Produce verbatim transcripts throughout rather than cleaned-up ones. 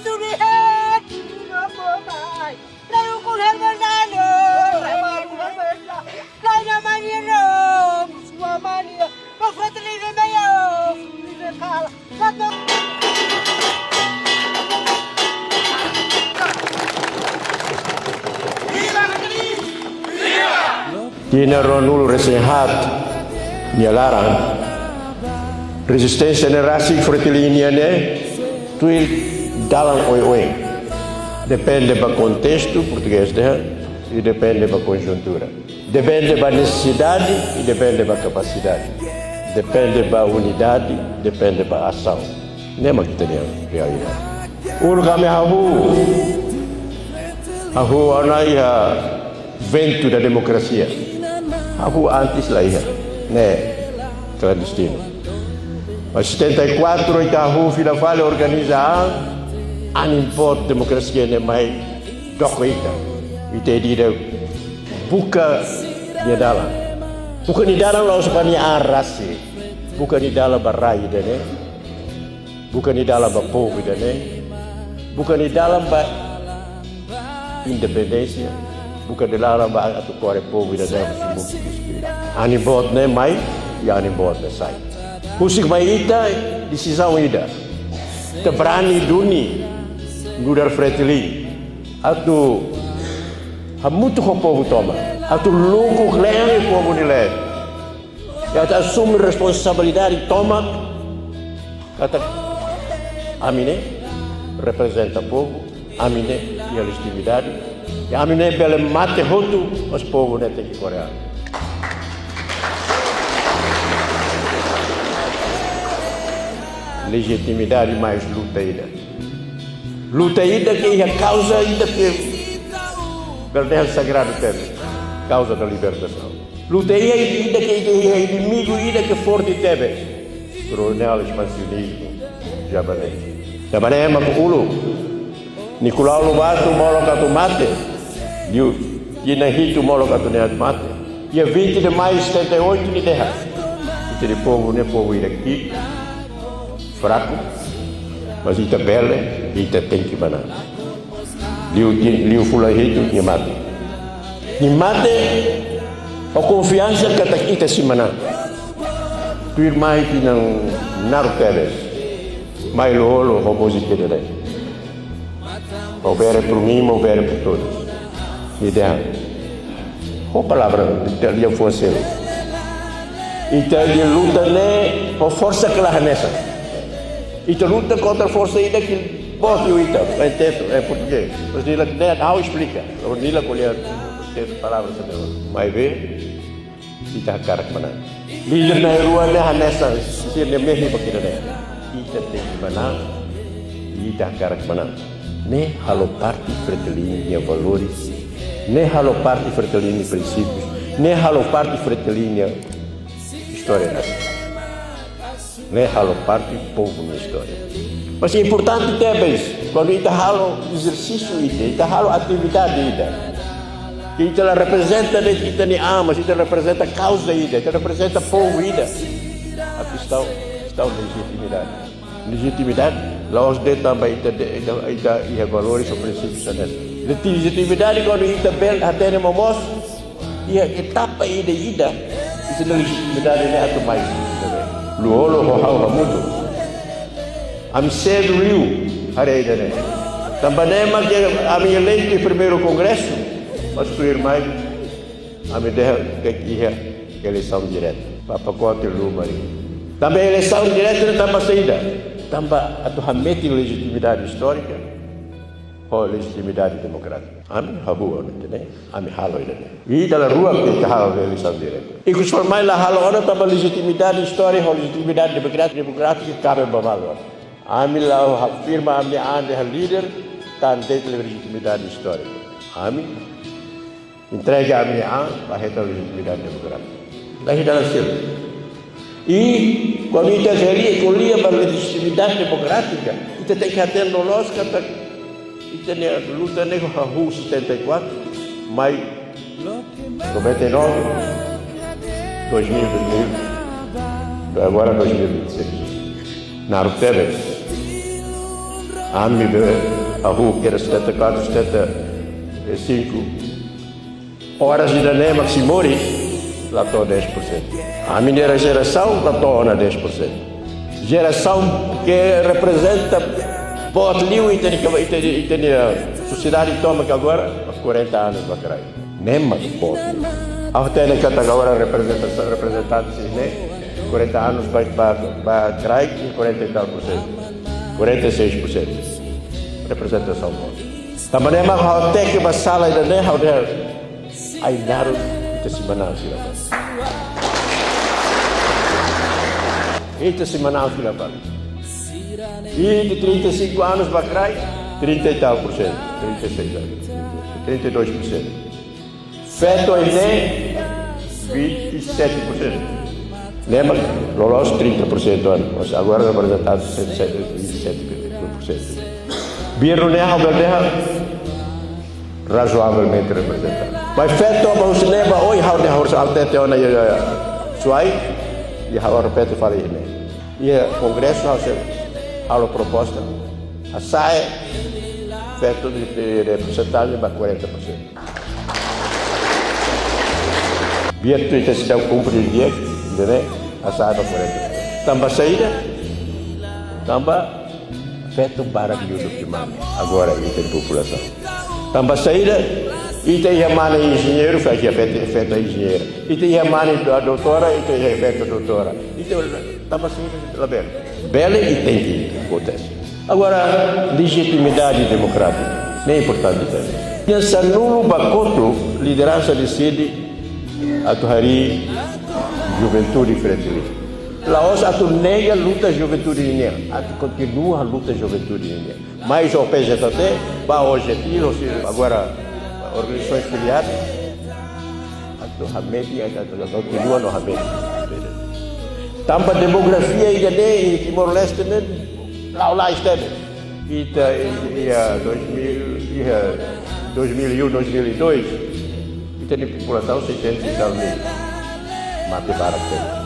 Tubi hai, tubi no po mai. Lalu ku hel manano, lalu ku hel manano. Lalu mania no, sua mania. Ba Fretilin meio, Fretilin kala. Ba to. Tinan ruanulu-resin-haat nia laran, rezisténsia ne'e rasik Fretilin nian ne'e tuir dalan oioin. Depende ba kontestu, portugés dehan, i depende ba konjuntura. Depende ba nesesidade i depende ba kapasidade. Depende ba unidade, depende ba asaun. Ne'e mak ita-nia realidade. Uluk ami hahú, hahú ona iha ventu da demokrasia. Hahú antes la iha, ne'e klandestinu. Mas setenta e quatro ita hahú fila fali organiza an, anin boot demokrasia ne'e mai doko ita. Ita ida-idak buka nia dalan. Buka nia dalan la'ós ba nia an rasik. Buka nia dalan ba rai ida-ne'e. Buka nia dalan ba povu ida-ne'e. Buka nia dalan ba independénsia. Buka nia dalan ba atu kore povu ida-ne'e. Anin boot ne'e mai, i anin boot ne'e sai. Husik mai ita desizaun ida. Ita brani duni nu'udar Fretilin. Atu hamutuk ho povu tomak. Atu lukuk lean iha povu nia leet. I atu asume responsabilidade tomak. Katak ami ne'e reprezenta povu, ami ne'e iha lejitimidade. I ami ne'e bele mate hotu, mas povu ne'e tenke kore ami. Lejitimidade mais luta ida. Luta ida ke iha kauza ida ke bele dehan sagradu tebes. Kauza da libertasaun. Luta ida ke iha inimigu ida ke forte tebes. Koloniál espansionizmu javanés. Javanés mak uluk. Nicolau Lobato molok atu mate. Liu tinan hitu molok atu nia mate. Dia vinte de maio setenta e oito nia dehan: ita-nia povu ne'e povu ida ki'ik, fraku, mas ita bele, ita tenke manán. Liu ti-, liu fulan hitu nia mate. Nia mate ho konfiansa katak ita sei manán. Tuirmai tinan naruk tebes, mai lolo ho múzika ida-ne'e. Ho bere por mim, ho bere por todos. Nia dehan: ho palavra ita-nia fó selu. Ita-nia luta ne'e ho forsa ke la hanesan. Ita luta kontra forsa ida ke boot liu ita, em texto, em português. Mas nia la, ne'e ha'u esplika. Nia la ko'alia texto, palavra selu. Maibé ita hakarak manán. Líder na'in-rua ne'e hanesan sira-nia mehi ba ita-nia. Ita tenke manán, ita hakarak manán. Ne'e halo parte Fretilin nia valores. Ne'e halo parte Fretilin nia prinsípius. Ne'e halo parte Fretilin nia istória nasionál. Ne'e halo parte povu nia istória. Mas importante tebes, kuandu ita halo ezersísiu ida, ita halo atividade ida, ke ita la reprezenta de'it ita-nia an, mas ita reprezenta kauza ida, ita reprezenta povu ida. A kestaun, kestaun lejitimidade. Lejitimidade la'ós de'it tanba ita, ita, ita iha valores ou prinsípius hanesan. Lejitimidade kuandu ita bele hatene momoos iha etapa ida-idak, ita-nia lejitimidade ne'e atu mai. Lolo ho ha'u hamutuk. Ami sedu liu haree ida-ne'e. Tanba ne'e mak ami eleitu iha primeiru kongresu, mas tuirmai ami dehan katak iha eleisaun direta. Ba pakote luma ri. Tanba eleisaun direta ne'e tanba saida? Tanba atu hametin lejitimidade istórika ho lejitimidade demokrátika. Ami hahú ona ida-ne'e, ami halo ida-ne'e. I dala rua ke ita halo eleisaun direta. Ikus fali mai la halo ona tanba lejitimidade istória ho lejitimidade demokrátika, demokrátika kaben ba malu. Ami la afirma ami-nia an dehan líder tan de'it lejitimidade istória. Ami entrega ami-nia an ba hetan lejitimidade demokrátika. La iha dalan seluk. I kuandu ita ko'alia, ko'alia ba lejitimidade demokrátika, ita tenke hatene loloos katak ita-nia luta ne'e hahú setenta e quatro, mai noventa e nove, dois mil, dois mil, agora dois mil e vinte e seis. Naruk tebes. Ami be, hahú ke setenta e kuatru, setenta e sinku. Oras ida-ne'e mak sei moris, la to'o dez por cento. Ami-nia jerasaun la to'o ona dez por cento. Jerasaun ke reprezenta boot liu ita-nia, ita-nia, ita-nia sosiedade tomak agora, kuarenta anus ba kraik. Ne'e mak boot liu. Ha'u hatene katak agora reprezenta-, reprezentante sira-ne'e, kuarenta anus ba, ba, ba kraik, kuarenta e tal por cento. Kuarenta e seis por cento. Reprezentasaun boot. Tanba ne'e mak ha'u hateke ba sala ida-ne'e, ha'u dehan: Ainaro, ita sei manán fila fali. Ita sei manán fila fali. Ita trinta e sinku anus ba kraik, trinta e tal por cento, trinta e seis, trinta e dois por cento. Feto iha ne'e, vinte e sete por cento. Ne'e mak loloos trinta por cento ona, mas agora reprezentante vinte e sete por cento. Biar ne'e ha'u bele dehan razoavelmente reprezentante. Mas feto ba husi ne'ebá ohin ha'u dehan ha'u hatete ona iha, iha Suai, i ha'u repete fali iha ne'e. Iha kongresu ha'u sei halo proposta, hasa'e feto de, de, de persentagem ba kuarenta por cento. Biar ita seidauk kumpre di'ak, entende? Hasa'e ba kuarenta. Tanba saida? Tanba feto barak liu duké mane. Agora ita-nia populasaun. Tanba saida? Ita iha mane enjeñeiru, feto, feto enjeñeira. Ita iha mane do-, doutora, ita iha feto doutora. Ita tanba saida labele? Bele i tenke akontese. Agora, lejitimidade demokrátika ne'e importante tanba ne'e sanulu ba kotuk lideransa deside atu harii juventude Fretilin. La'ós atu nega luta juventude nian, atu kontinua luta juventude nian. Mas OPJT, ba OJT, ou seja, agora organizasaun filiadu, atu hametin, atu, atu, atu kontinua no hametin. Tanba demografia ida-ne'e iha Timor-Leste ne'e la'o lais tebes. Ita iha dois mil, iha dois mil e um, dois mil e dois, ita-nia populasaun seiscentos e tal mil. Mate barak tebes.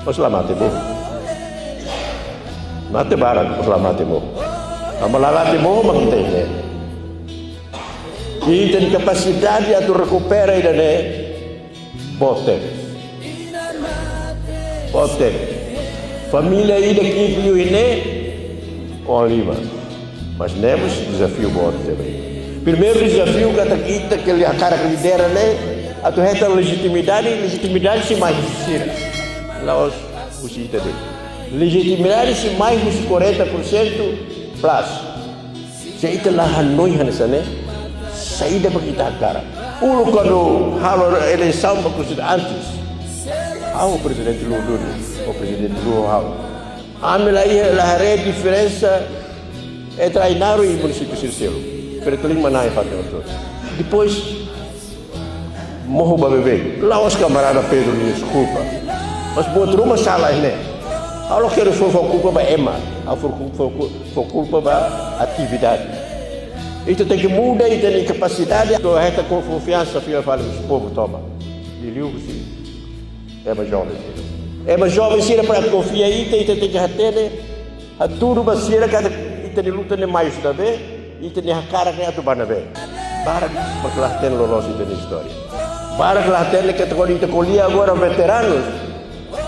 Mas la mate boot. Mate barak, mas la mate mohu. Tanba la mate mohu mak ita iha ne'e. Ita-nia kapasidade atu rekupera ida-ne'e boot tebes. Boot tebes. Família ida ki'ik liu iha ne'e, oan lima. Mas ne'e mós dezafiu boot tebes. Primeiru dezafiu katak ita ke hakarak lidera ne'e, atu hetan lejitimidade, lejitimidade sei mai husi sira. La'ós husi ita de'it. Lejitimidade sei mai husi kuarenta por cento plus. Se ita la hanoin hanesan ne'e, saida mak ita hakarak? Uluk kuandu halo eleisaun ba kusi antes, ha'u ho Prezidente Lú duni, ho Prezidente Lú ho ha'u. Ami la iha, la haree diferensa entre Ainaro i munisípiu sira seluk. Fretilin manán iha fatin hotu. Depois, mohu ba beibeik. La'ós kamarada Pedro nia kulpa. Mas buat ruma sala iha ne'e. Ha'u la hakerek fó, fó kulpa ba ema. Ha'u fó ku-, fó ku-, fó kulpa ba atividade. Ita tenke muda ita-nia kapasidade atu hetan konfiansa fila fali husi povu tomak. Liuliu husi ema joven sira. Ema joven sira para konfia ita, ita tenke hatene, hatudu ba sira katak ita-nia luta ne'e mai husi ne'ebé, ita-nia hakarak ne'e atu ba ne'ebé. Barak mak la hatene loloos ita-nia istória. Barak la hatene katak kuandu ita ko'alia agora veteranus,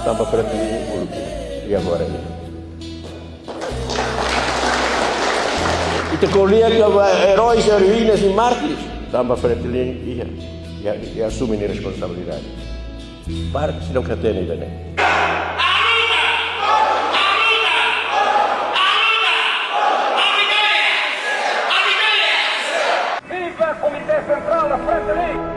tanba Fretilin uluk. I agora ne'e, ita ko'alia kona-ba eróis, eroínas i mártires, tanba Fretilin iha, iha, iha asume nia responsabilidade. Barak seidauk hatene ida-ne'e. Viva Comité Central da Fretilin!